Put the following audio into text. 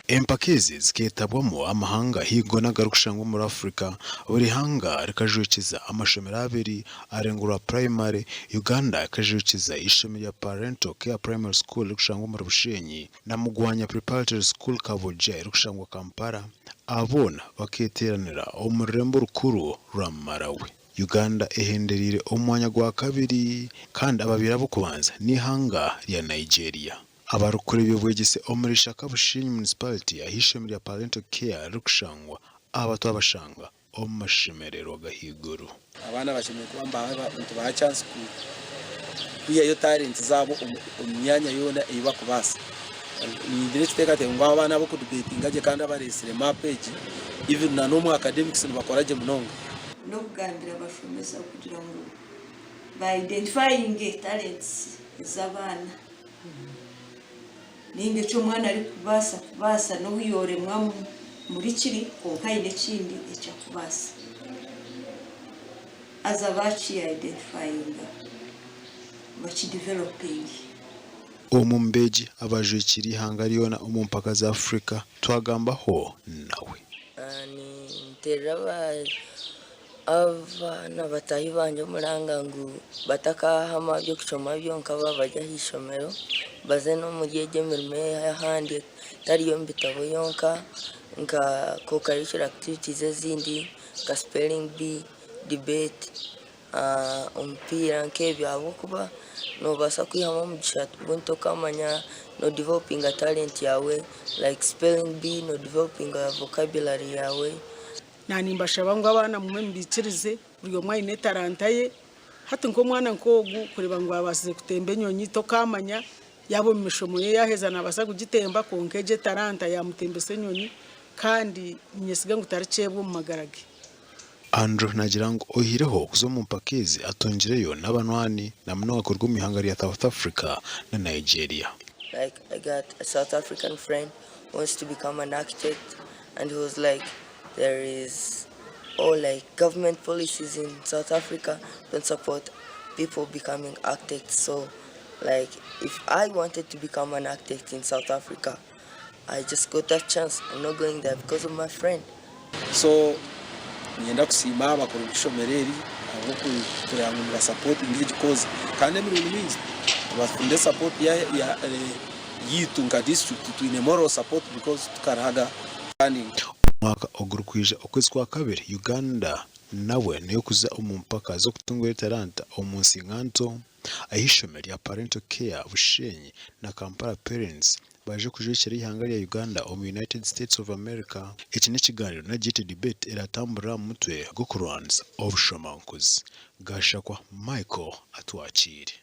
Empaka ezi zikeetabwamu amahanga haihi agarikushangwa omuri Africa. Buri ihanga rikajwekyeza amashomero abiri arengo rwa purayimare. Uganda ekajwekyeza eishomero rya Parental Care Primary School erikushangwa omuri Bushenyi na Mugwanya Preparatory School Kabojja erikushangwa Kampala. Aba boona bakeeteeranira omu rurembo orukuru rwa Malawi. Uganda ehendereire omu mwanya gwa kabiri kandi ababaire ab'okubanza n'eihanga rya Nigeria. Abarikukora eby'obwegyese omuri Ishaka Bushenyi Municipality ah'eishomero rya Parental Care ririkushangwa aba twabashanga omu mashemererwa g'ahaiguru. Abaana bashemereire kuba nitubaha chance kwihayo talent zaabo omu myanya yoona ei bakubaasa. Ningira ekiteekateeko ngu abaana abarikudibetinga gye kandi abareetsire map egi even na n'omu academics nibakora gye munonga. N'okugambira abashomesa kugira ngu ba identifyinge talents z'abaana. Nainga eki omwana arikubaasa kubaasa n'obu yooremwa muri kiri kwonka aine ekindi eki arikubaasa. Haza baakiidentifayinga bakidevelopinge. Omu beegi abajwekiire eihanga ryona omu mpaka za Africa twagambaho nawe. Ninteerera Abaana bataahi bangye omuranga ngu batakahama by'okushoma byonka baaba bari aha ishomero baze n'omuri egyo emirimo ey'ahandi etari y'omu bitabo yonka nka co-curricular activities ezindi nka spelling bee, debate, omupiira nk'ebyo ahabw'okuba noobaasa kwihamu omugisha mbwenu tokamanya noodevelopinga talent yaawe like spelling bee noodevelopinga vocabulary yaawe. Naanimbashaba ngu abaana mumwe mubaikirize, buri omwe aine etaranta ye. Hati nk'omwana nk'ogu kureeba ngu abaasize kutemba enyonyi tokaamanya yaaba omu mishomo ye yaaheza naabaasa kugitemba kwonka egyo etaranta yaamutembesa enyonyi kandi niinyesiga ngu tarikyebwa omu magara ge. Andrew naagira ngu oihireho okuza omu mpaka ezi atungireyo n'abanywani na munonga kuruga omu ihanga rya South Africa na Nigeria. Like I got a South African friend who wants to become an architect and he was like there is all like government policies in South Africa don't support people becoming architects so like if I wanted to become an architect in South Africa I just got that chance I'm not going there because of my friend. So niinyenda kusiima abakuru b'eishomero eri ahabw'okureeba ngu nibasapotinga egi cause kandi emirundi mingi tibafuna support yaitu nka disiturikiti twine moral support because tukarahaga funding. Omwaka ogurikwija okwezi kwa kabiri Uganda nabwe ney'okuza omu mpaka z'okutungura etaranta omu nsi nganto ah'eishomero rya Parental Care Bushenyi na Kampala Parents baije kujwekyera eihanga rya Uganda omu United States of America. Eki n'ekiganiro nagyete debate eratamburira aha mutwe gw'okurwanisa obushomankuzi. Gashakwa Michael atwakiire.